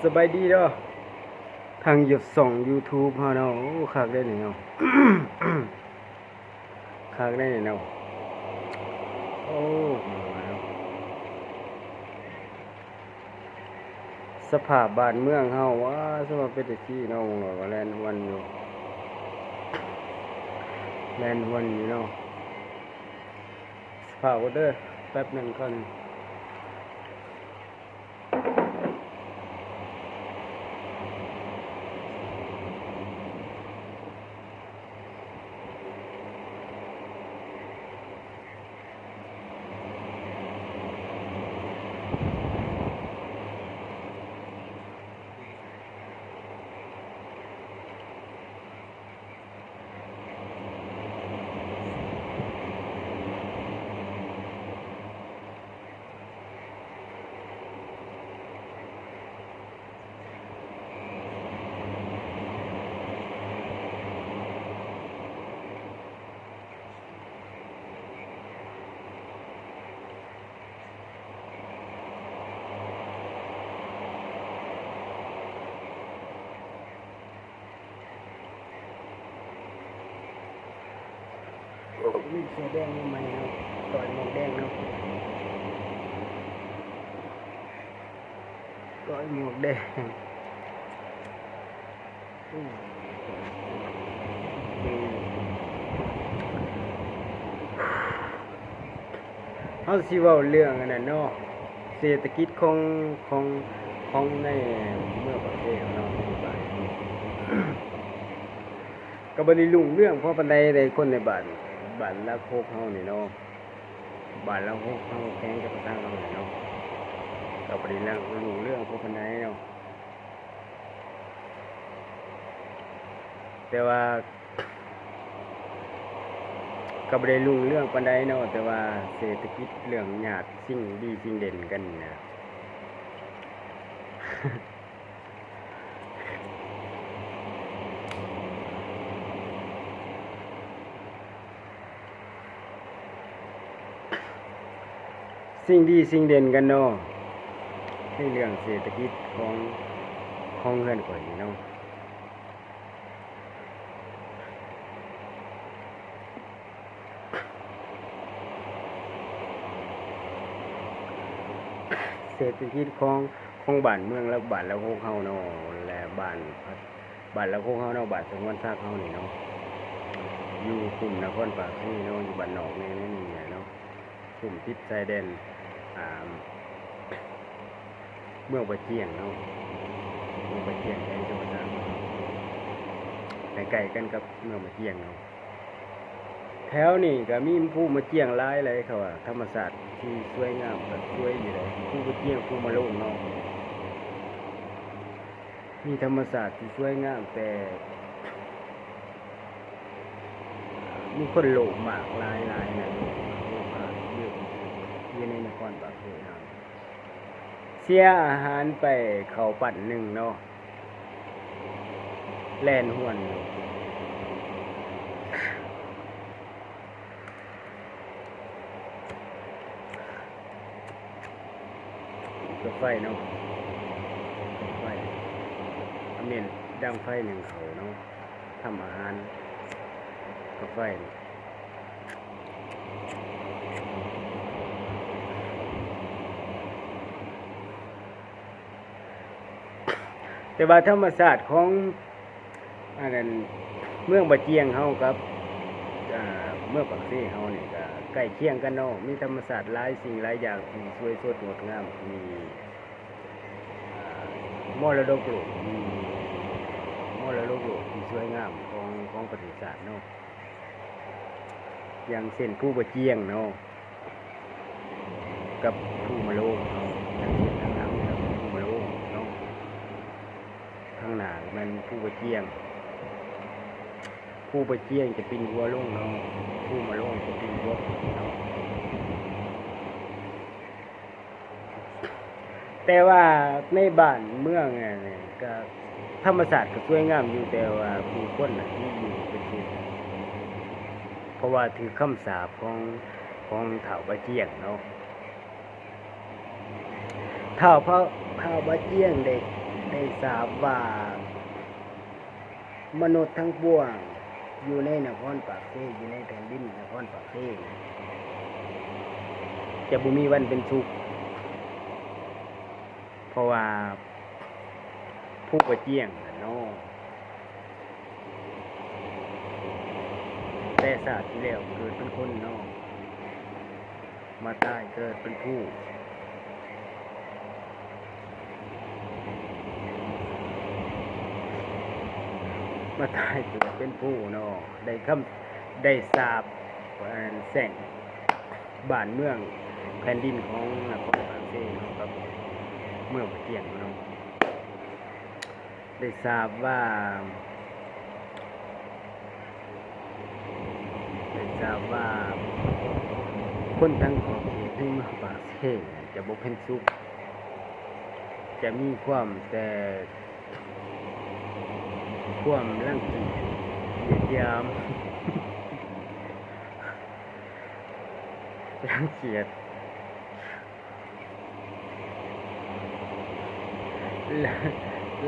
ສະບາຍດີເດີ ທາງຢູທູບ ຊ່ອງຢູທູບເຮົາເນາະ. ໂອ້ ຄັກເດ້ນີ້ເນາະ ຄັກເດ້ນີ້ເນາະ. ໂອ້ ສະພາບບ້ານເມືອງເຮົາ ວ້າ ສະພາບເປັນຈັ່ງຊີ້ເນາະ. ເບິ່ງໂລດວ່າແລ່ນຫວນຢູ່ ແລ່ນຫວນຢູ່ເນາະ. ສະພາບເດີ ແປັບໜຶ່ງກ່ອນ. ໂອ້ ມີເສື້ອແດງມາໃໝ່ເນາະ ຕ້ອຍໝວກແດງເນາະ ຕ້ອຍໝວກແດງ. ເຮົາຊິເວົ້າເລື່ອງອັນນັ້ນເນາະ ເສດຖະກິດຂອງ ຂອງ ຂອງໃນເມືອງປາກເຊເນາະ ປັດຈຸບັນ ກໍບໍ່ໄດ້ຮຸ່ງເຮືອງພໍປານໃດເດ້. ຄົນໃນບ້ານ ບ້ານຫຼັກຫົກເຮົານີ້ເນາະ ບ້ານຫຼັກຫົກເຮົາ ແຂວງຈຳປາສັກເຮົານີ້ເນາະ ກໍບໍ່ໄດ້ລຸ່ງເຮືອງພໍປານໃດເນາະ. ແຕ່ວ່າກໍບໍ່ໄດ້ຮຸ່ງເຮືອງປານໃດເນາະ ແຕ່ວ່າເສດຖະກິດເລື່ອງຍາດສິ່ງດີສິ່ງເດັ່ນກັນນະ ສິ່ງດີສິ່ງເດັ່ນກັນເນາະ ໃນເລື່ອງເສດຖະກິດຂອງ ຂອງເຮືອນຂ້ອຍນີ້ເນາະ. ເສດຖະກິດຂອງ ຂອງບ້ານເມືອງ ແລະ ບ້ານຫຼັກຫົກເຮົາເນາະ ແລະ ບ້ານ ບ້ານຫຼັກຫົກເຮົາເນາະ ບ້ານສະຫງວນສັກເຮົານີ້ເນາະ ຢູ່ຄຸ້ມນະຄອນປາກເຊເນາະ ຢູ່ບ້ານນອກແດ່ ໃນນີ້ແຫຼະເນາະ ຄຸ້ມຕິດຊາຍແດນ ອ່າ ເມືອງປາຈຽງເນາະ ເມືອງປາຈຽງ ແຂວງຈຳປາສັກ ໃກ້ໆກັນກັບເມືອງປາຈຽງເນາະ. ແຖວນີ້ກໍມີພູມະຈຽງຫຼາຍເລີຍ ເຂົາວ່າທຳມະຊາດທີ່ສວຍງາມກໍສວຍຢູ່ເດ້ ພູມະຈຽງ ພູມະໂລງເນາະ ມີທຳມະຊາດທີ່ສວຍງາມ ແຕ່ມີຄົນໂລບມາກຫຼາຍໆນະ ໂລບມາກເຍອະ ຢູ່ໃນນະຄອນປາກເຊເຮົາ. ເສຍອາຫານໄປເຂົ້າປັ້ນໜຶ່ງເນາະ ແລ່ນຫວນຢູ່ ເປີດໄຟເນາະ ເປີດໄຟ ອາເມນ ດັງໄຟໜຶ້ງເຂົ້າເນາະ ທຳອາຫານກັບໄຟ. ແຕ່ວ່າທຳມະຊາດຂອງ ອັນນັ້ນ ເມືອງບາຈຽງເຮົາກັບ ເອີ ເມືອງປາກເຊເຮົານີ້ກໍໃກ້ຄຽງກັນເນາະ ມີທຳມະຊາດຫຼາຍສິ່ງຫຼາຍຢ່າງທີ່ສວຍສົດງົດງາມ ທີ່ ອ່າ ມໍລະດົກໂລກ ມີມໍລະດົກໂລກທີ່ສວຍງາມຂອງ ຂອງປະເທດຊາດເນາະ ຢ່າງເຊັ່ນ ພູບາຈຽງເນາະ ກັບພູມະໂລງເນາະ ທາງເສັ້ນທາງຫຼັງກັບພູມະໂລງເນາະ ທາງໜ້າກໍແມ່ນພູບາຈຽງ ພູບາຈຽງຈະປິ່ນຫົວລົງເນາະ ພູມະໂລງຈະປິ່ນຫົວຂຶ້ນເນາະ. ແຕ່ວ່າໃນບ້ານເມືອງນີ້ກໍທຳມະຊາດກໍສວຍງາມຢູ່ ແຕ່ວ່າຜູ້ຄົນນະທີ່ຢູ່ເປັນທຸກ ເພາະວ່າຖືກຄຳສາບຂອງ ຂອງທ້າວບາຈຽງເນາະ ທ້າວ ທ້າວບາຈຽງໄດ້ ໄດ້ຊາບວ່າມະນຸດທັງປວງຢູ່ໃນນະຄອນປາກເຊ, ຢູ່ໃນແຜ່ນດິນນະຄອນປາກເຊ ຈະບໍ່ມີວັນເປັນສຸກ ເພາະວ່າພູກະຈຽງຫັ້ນເນາະ ແຕ່ຊາດທີ່ແລ້ວເກີດເປັນຄົນເນາະ ມາຕາຍເກີດເປັນພູ ມາຕາຍເກີດເປັນພູເນາະ ໄດ້ຄຳ ໄດ້ສາບ ອັນ ແຊ່ງບ້ານເມືອງແຜ່ນດິນຂອງນະຄອນປາກເຊເນາະ ກັບເມືອງປາກຈຽງເນາະ. ໄດ້ຊາບວ່າ ໄດ້ຊາບວ່າ ຄົນທັງຂອບເຂດໃນເມືອງປາກເຊຈະບໍ່ເປັນສຸກ ຈະມີຄວາມແຕ່ ຄວາມລັງກຽດຢຽດຢາມ ລັງກຽດ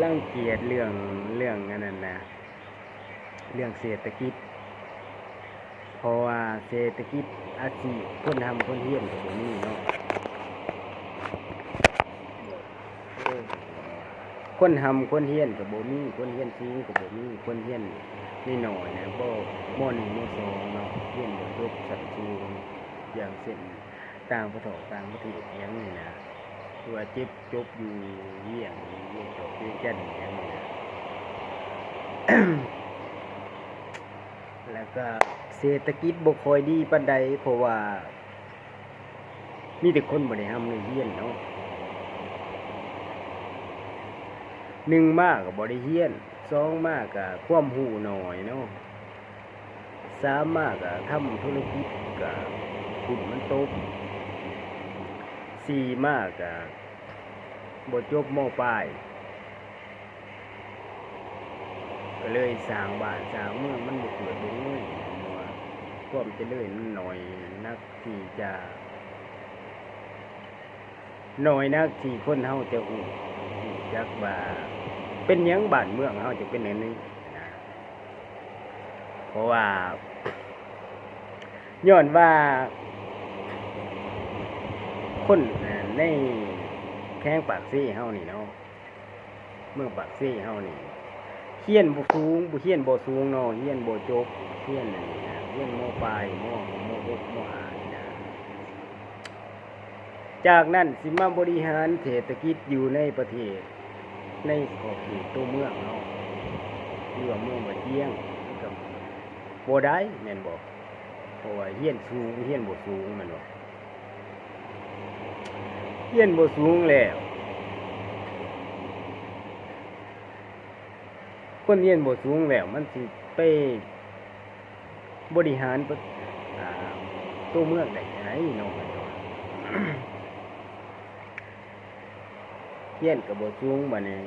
ລັງກຽດເລື່ອງ ເລື່ອງອັນນັ້ນນະ ເລື່ອງເສດຖະກິດ ເພາະວ່າເສດຖະກິດ ອາຊີບ ຄົນຮ່ຳຄົນຮຽນກະບໍ່ມີເນາະ ຄົນຮ່ຳຄົນຮຽນກະບໍ່ມີ ຄົນຮຽນສູງກະບໍ່ມີ ຄົນຮຽນນ້ອຍໆນະ ບໍ່ ມໍໜຶ່ງ ມໍສອງເນາະ ຮຽນບໍ່ຈົບຊັ້ນສູງ ຢ່າງເຊັ່ນ ຕ່າງປະເທດ ຕ່າງປະເທດຫຍັງນີ້ນະ ຫຼືວ່າເຈັບ ຈົບຢູ່ວຽງ ວຽງຈັນຫຍັງນີ້ນະ ແລ້ວກະເສດຖະກິດບໍ່ຄ່ອຍດີປານໃດ ເພາະວ່າມີແຕ່ຄົນບໍ່ໄດ້ຮ່ຳໄດ້ຮຽນເນາະ ໜຶ່ງມາກະບໍ່ໄດ້ຮຽນ ສອງມາກະຄວາມຮູ້ໜ້ອຍເນາະ ສາມມາກະທຳທຸລະກິດກະທຶນມັນຕົກ ສີ່ມາກະບໍ່ຈົບ ມ.ປາຍ ກະເລີຍສ້າງບ້ານສ້າງເມືອງມັນບໍ່ເກີດບໍ່ເງີຍ ເພາະວ່າຄວາມຈະເລີນມັນໜ້ອຍນັກທີ່ຈະ ໜ້ອຍນັກທີ່ຄົນເຮົາຈະຮູ້ ຮູ້ຈັກວ່າເປັນຫຍັງບ້ານເມືອງເຮົາຈຶ່ງເປັນແນວນີ້ນະ ເພາະວ່າ ຍ້ອນວ່າຄົນໃນແຂວງປາກເຊເຮົານີ້ເນາະ ເມືອງປາກເຊເຮົານີ້ ຮຽນບໍ່ສູງ ຮຽນບໍ່ສູງເນາະ ຮຽນບໍ່ຈົບ ຮຽນອັນນີ້ນະ ຮຽນ ມ.ປາຍ ມ. ຫົກ ມ.ຫ້າ ນີ້ນະ ຈາກນັ້ນຊິມາບໍລິຫານເສດຖະກິດຢູ່ໃນປະເທດ ໃນຂອບເຂດຕົວເມືອງເຮົາ ຫຼືວ່າເມືອງບາຈຽງ ມັນກະບໍ່ໄດ້ແມ່ນບໍ່? ເພາະວ່າຮຽນສູງ ຮຽນບໍ່ສູງແມ່ນບໍ່? ຮຽນບໍ່ສູງແລ້ວ ຄົນຮຽນບໍ່ສູງແລ້ວ ມັນຊິໄປບໍລິຫານ ອາ ຕົວເມືອງໄດ້ຈັ່ງໃດເນາະ? ຮຽນກະບໍ່ສູງ ບາດນີ້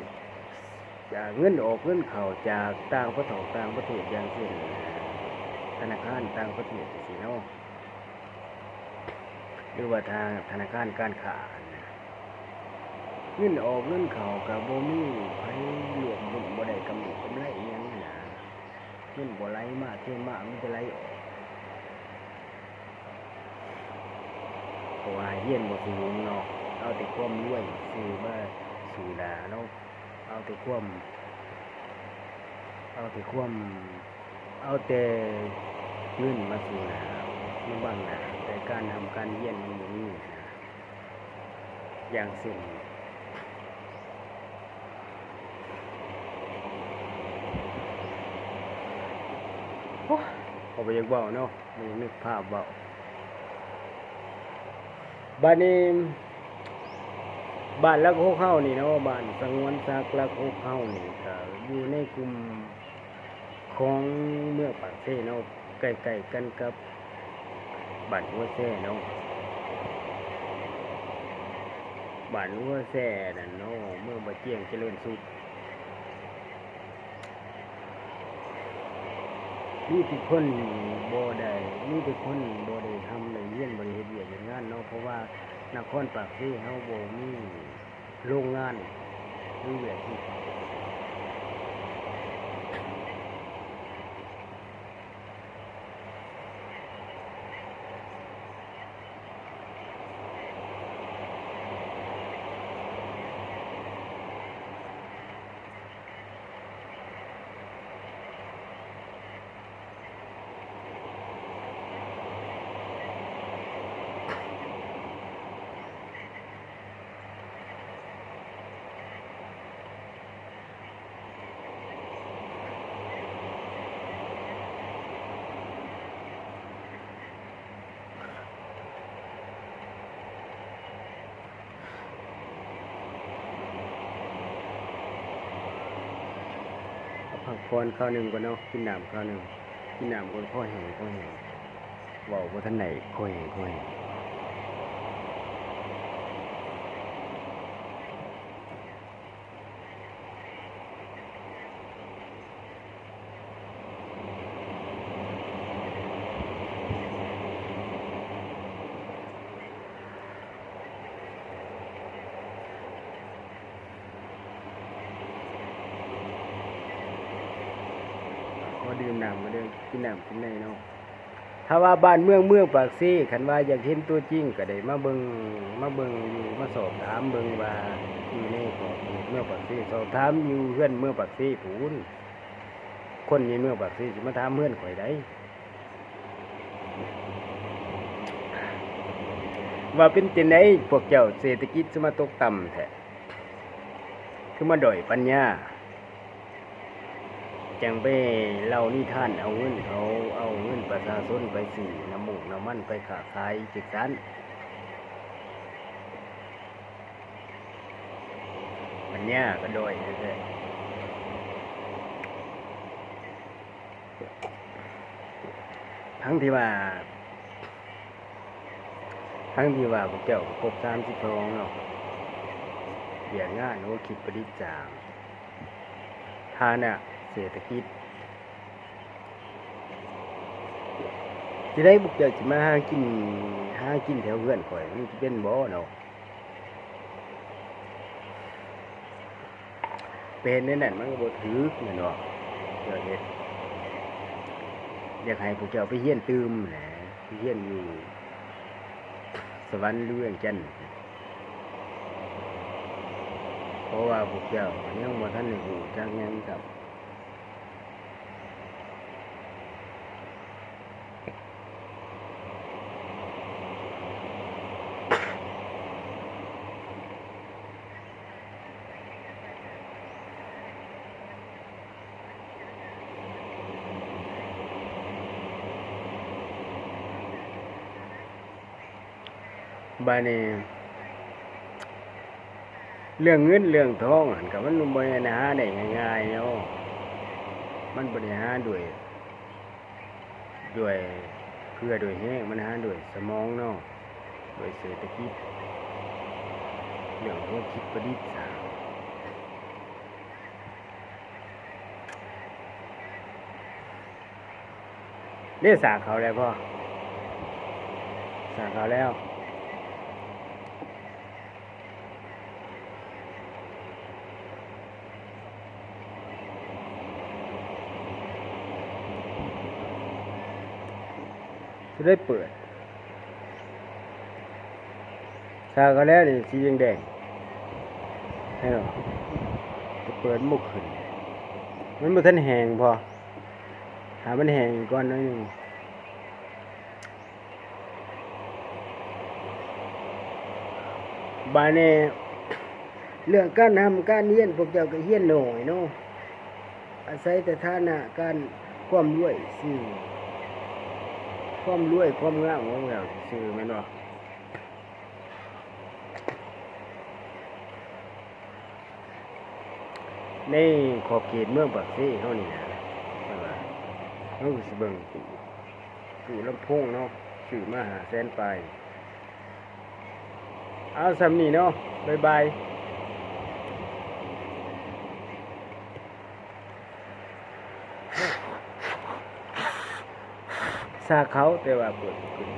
ຈາກເງິນອອກເງິນເຂົ້າຈາກຕ່າງປະເທດ ຕ່າງປະເທດ ຢ່າງເຊັ່ນ ທະນາຄານຕ່າງປະເທດຈັ່ງຊີ້ເນາະ ຫຼືວ່າທາງທະນາຄານການຄ້າຫັ້ນນະ ເງິນອອກເງິນເຂົ້າກະບໍ່ມີ ໃຜລວມຮຸ້ນບໍ່ໄດ້ກຳໄລອີ່ຫຍັງຫັ້ນນະ ເງິນບໍ່ໄຫຼມາເທມາ ມີແຕ່ໄຫຼອອກ ເພາະວ່າຮຽນບໍ່ສູງເນາະ ເອົາແຕ່ຄວາມລວຍຊື່ມາສູ້ໜ້າເນາະ ເອົາແຕ່ຄວາມ ເອົາແຕ່ຄວາມ ເອົາແຕ່ເງິນມາສູ້ໜ້າ ມາບັງໜ້າ ແຕ່ການຮ່ຳການຮຽນມັນບໍ່ມີຫັ້ນນະ ຢ່າງເຊັ່ນ ໂອ້ ເຮົາບໍ່ຢາກເວົ້າເນາະ ບໍ່ຢາກນຶກພາບເວົ້າ ບາດນີ້ ບ້ານຫຼັກຫົກເຮົານີ້ເນາະ ບ້ານສະຫງວນສັກຫຼັກຫົກເຮົານີ້ ກະຢູ່ໃນກຸ່ມຂອງເມືອງປາກເຊເນາະ ໃກ້ໆກັນກັບບ້ານຫົວແຊເນາະ ບ້ານຫົວແຊນັ້ນເນາະ ເມືອງບາຈຽງຈະເລີນສຸກ. ມີແຕ່ຄົນບໍ່ໄດ້ ມີແຕ່ຄົນບໍ່ໄດ້ຮ່ຳໄດ້ຮຽນ ບໍ່ໄດ້ເຮັດວຽກເຮັດງານເນາະ ເພາະວ່ານະຄອນປາກເຊເຮົາບໍ່ມີໂຮງງານ ມີວຽກຢູ່. ພັກຜ່ອນຄາວໜຶ່ງກ່ອນເນາະ, ກິນນ້ຳຄາວໜຶ່ງ, ກິນນ້ຳກ່ອນ, ຄໍແຫ້ງ, ຄໍແຫ້ງ, ເວົ້າບໍ່ທັນໄດ້, ຄໍແຫ້ງ, ຄໍແຫ້ງ. ຂໍດື່ມນ້ຳກ່ອນເດີ້, ກິນນ້ຳກິນໃນເນາະ. ຖ້າວ່າບ້ານເມືອງເມືອງປາກເຊ, ຄັນວ່າຢາກເຫັນຕົວຈິງກໍໄດ້ມາເບິ່ງ, ມາເບິ່ງຢູ່, ມາສອບຖາມເບິ່ງວ່າຢູ່ໃນຂອບເຂດເມືອງປາກເຊ, ສອບຖາມຢູ່ເຮືອນເມືອງປາກເຊພຸ້ນ. ຄົນໃນເມືອງປາກເຊຊິມາຖາມເຮືອນຂ້ອຍໃດ ວ່າເປັນຈັ່ງໃດພວກເຈົ້າເສດຖະກິດຄືມາຕົກຕ່ຳແທ້, ຄືມາດ້ອຍປັນຍາ. ຈັ່ງໄປເລົ່ານິທານເອົາເງິນເຂົາ, ເອົາເງິນປະຊາຊົນໄປຊື້ນ້ຳມູກນ້ຳມັນ, ໄປຄ້າຂາຍຈັ່ງຊັ້ນ, ປັນຍາກໍດ້ອຍແທ້ໆ. ທັງທີ່ວ່າ, ທັງທີ່ວ່າພວກເຈົ້າກໍຄົບສາມສິບສອງເນາະ, ວຽກງານ, ຫົວຄິດປະດິດສ້າງ, ຖານະເສດຖະກິດ, ຈັ່ງໃດພວກເຈົ້າຊິມາຫາກິນ, ຫາກິນແຖວເຮືອນຂ້ອຍ, ມັນຊິເປັນບໍ່ເນາະ? ໄປເຮັດແນວນັ້ນມັນກໍບໍ່ຖືກແມ່ນບໍ່? ເຈົ້າເຮັດ, ຢາກໃຫ້ພວກເຈົ້າໄປຮຽນຕື່ມແຫຼະ, ໄປຮຽນຢູ່ສະຫວັນ ຫຼື ວຽງຈັນ, ເພາະວ່າພວກເຈົ້າຍັງບໍ່ທັນໄດ້ຮູ້ຈັກຫຍັງຊ້ຳ. ບາດນີ້ເລື່ອງເງິນເລື່ອງທອງຫັ້ນ ກໍມັນບໍ່ແມ່ນຫາໄດ້ງ່າຍໆເນາະ, ມັນບໍ່ໄດ້ຫາດ້ວຍ ດ້ວຍເຄືອດ້ວຍແຮງ, ມັນຫາດ້ວຍສະໝອງເນາະ, ດ້ວຍເສດຖະກິດ, ເລື່ອງຫົວຄິດປະດິດສ້າງ. ເດ້ ສາກເຂົ້າແລ້ວພໍ່, ສາກເຂົ້າແລ້ວ. ຊິໄດ້ເປີດ ສາກເຂົ້າແລ້ວນີ້ ສີແດງໆ ເຫັນບໍ່? ຈະເປີດບໍ່ຂຶ້ນ, ມັນບໍ່ທັນແຫ້ງພໍ, ຖ້າມັນແຫ້ງກ່ອນໜ້ອຍໜຶ່ງ. ບາດນີ້ ເລື່ອງການຮ່ຳການຮຽນ ພວກເຈົ້າກໍຮຽນໜ້ອຍເນາະ, ອາໄສແຕ່ຖານະການຄວາມລວຍຊື່, ຄວາມລວຍຄວາມງາມຂອງເຈົ້າຊື່ໆ ແມ່ນບໍ່? ໃນຂອບເຂດເມືອງປາກເຊເຮົານີ້ນະ, ເພິ່ນວ່າ ເຮົາກໍຊິເບິ່ງຕູ້ ຕູ້ລຳໂພງເນາະ, ຊື້ມາຫ້າແສນປາຍ. ເອົາ ສ່ຳນີ້ເນາະ, ບາຍບາຍ. ສາກເຂົ້າ ແຕ່ວ່າເປີດບໍ່ຂຶ້ນ.